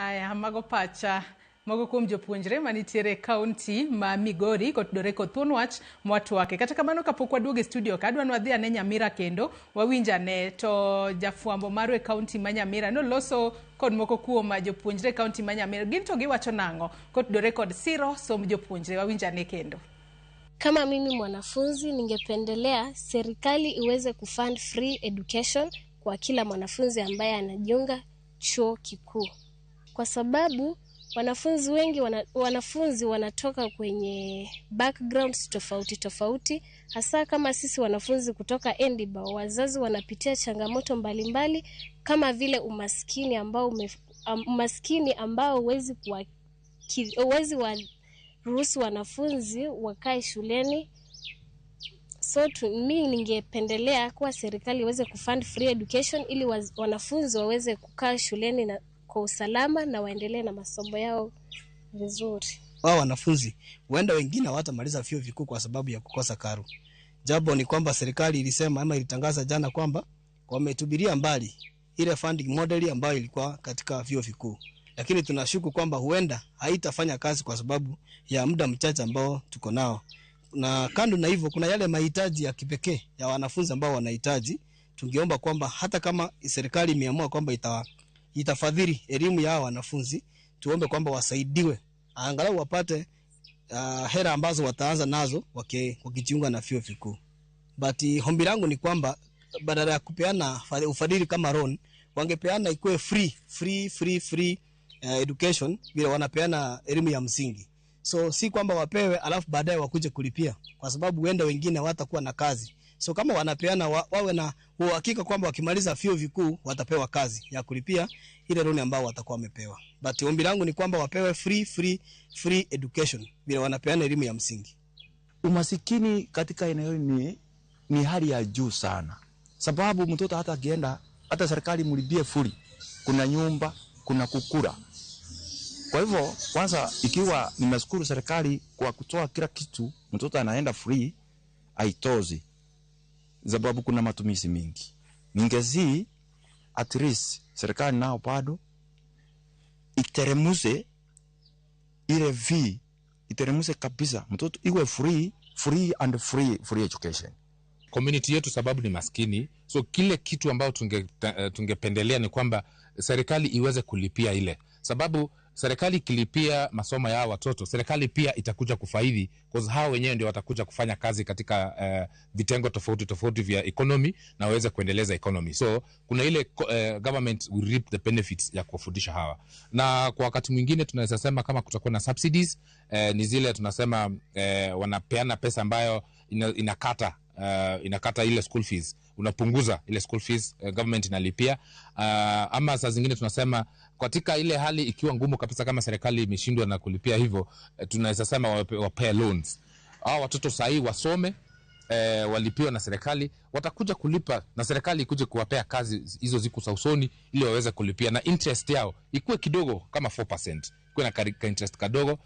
Aya, mago pacha moko kuom jopuonjre manitiere e kaunti ma Migori kotudore kod thuon wach mwatwake. Kata kamano, kapok waduogo e studio ka, adwa ni wadhi ane Nyamira kendo wawinj ane to jafwambo marwa e kaunti ma Nyamira noloso kod moko kuom jopuonjre e kaunti ma Nyamira. Gin to giwacho nang'o kotudore kod siro somb jopuonjre? Wawinj ane kendo. Kama mimi mwanafunzi, ningependelea serikali iweze kufund free education kwa kila mwanafunzi ambaye anajiunga chuo kikuu, kwa sababu wanafunzi wengi wanafunzi wanatoka kwenye backgrounds tofauti tofauti, hasa kama sisi wanafunzi kutoka Endiba, wazazi wanapitia changamoto mbalimbali kama vile umaskini ambao huwezi waruhusu wanafunzi wakae shuleni. So mi ningependelea kuwa serikali iweze kufund free education ili wanafunzi waweze kukaa shuleni na kwa usalama na waendelee na masomo yao vizuri. Wao wanafunzi huenda wengine hawatamaliza vyuo vikuu kwa sababu ya kukosa karo. Jambo ni kwamba serikali ilisema ama ilitangaza jana kwamba wametupilia mbali ile funding model ambayo ilikuwa katika vyuo vikuu, lakini tunashuku kwamba huenda haitafanya kazi kwa sababu ya muda mchache ambao tuko nao. Na kando na hivyo, kuna yale mahitaji ya kipekee ya wanafunzi ambao wanahitaji. Tungeomba kwamba hata kama serikali imeamua kwamba itafadhili elimu ya wanafunzi, tuombe kwamba wasaidiwe angalau wapate hela ambazo wataanza nazo wakijiunga na vyuo vikuu. But ombi langu ni kwamba badala ya kupeana ufadhili kama loan, wangepeana ikuwe free, free, free, free education vile wanapeana elimu ya msingi. So si kwamba wapewe alafu baadaye wakuje kulipia, kwa sababu huenda wengine hawatakuwa na kazi. So kama wanapeana wawe na uhakika kwamba wakimaliza vyuo vikuu watapewa kazi ya kulipia ile loan ambao watakuwa wamepewa. But ombi langu ni kwamba wapewe free, free, free education vile wanapeana elimu ya msingi. Umasikini katika eneo ni hali ya juu sana, sababu mtoto hata akienda, hata serikali mlipie free, kuna nyumba, kuna kukula. Kwa hivyo kwanza, ikiwa nimeshukuru serikali kwa kutoa kila kitu, mtoto anaenda free, haitoshi, sababu kuna matumizi mingi. Ningezi at least serikali nao bado iteremuse ile fee, iteremuse kabisa, mtoto iwe free, free and free, free education. Community yetu sababu ni maskini, so kile kitu ambao tungependelea ni kwamba serikali iweze kulipia ile, sababu serikali ikilipia masomo ya hawa watoto, serikali pia itakuja kufaidi, cause hao wenyewe ndio watakuja kufanya kazi katika vitengo tofauti tofauti vya economy na waweze kuendeleza economy. So kuna ile government will reap the benefits ya kuwafundisha hawa, na kwa wakati mwingine tunaweza sema kama kutakuwa na subsidies, ni zile tunasema wanapeana pesa ambayo inakata ile school fees, unapunguza ile school fees, government inalipia. Ama saa zingine tunasema katika ile hali ikiwa ngumu kabisa, kama serikali imeshindwa na kulipia hivyo, tunaweza sema wapee loans hao watoto sahii wasome, walipiwa na serikali, watakuja kulipa na serikali ikuje kuwapea kazi hizo ziku za usoni ili waweze kulipia, na interest yao ikuwe kidogo kama 4%, ikuwe na ka interest kadogo ili